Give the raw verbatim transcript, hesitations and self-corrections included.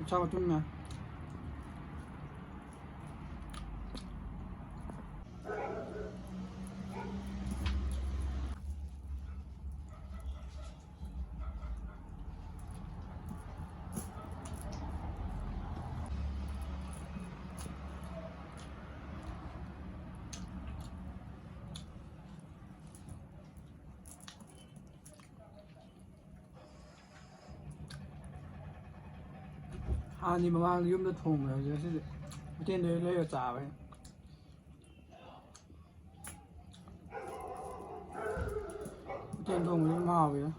ꯆꯥꯕ ꯇꯨꯝꯃꯦ꯫ ꯍꯥꯟꯅꯗꯤ ꯃꯃꯥꯡꯗ ꯌꯨꯝꯗ ꯊꯣꯡꯕꯅꯦ, ꯍꯧꯖꯤꯛ ꯉꯁꯤꯗꯤ ꯍꯣꯇꯦꯜꯗ ꯂꯩꯔ ꯆꯥꯕꯅꯦ꯫ ꯍꯣꯇꯦꯜ ꯊꯣꯡꯕꯁꯨ ꯑꯗꯨꯝ ꯍꯥꯎꯋꯦꯗ꯫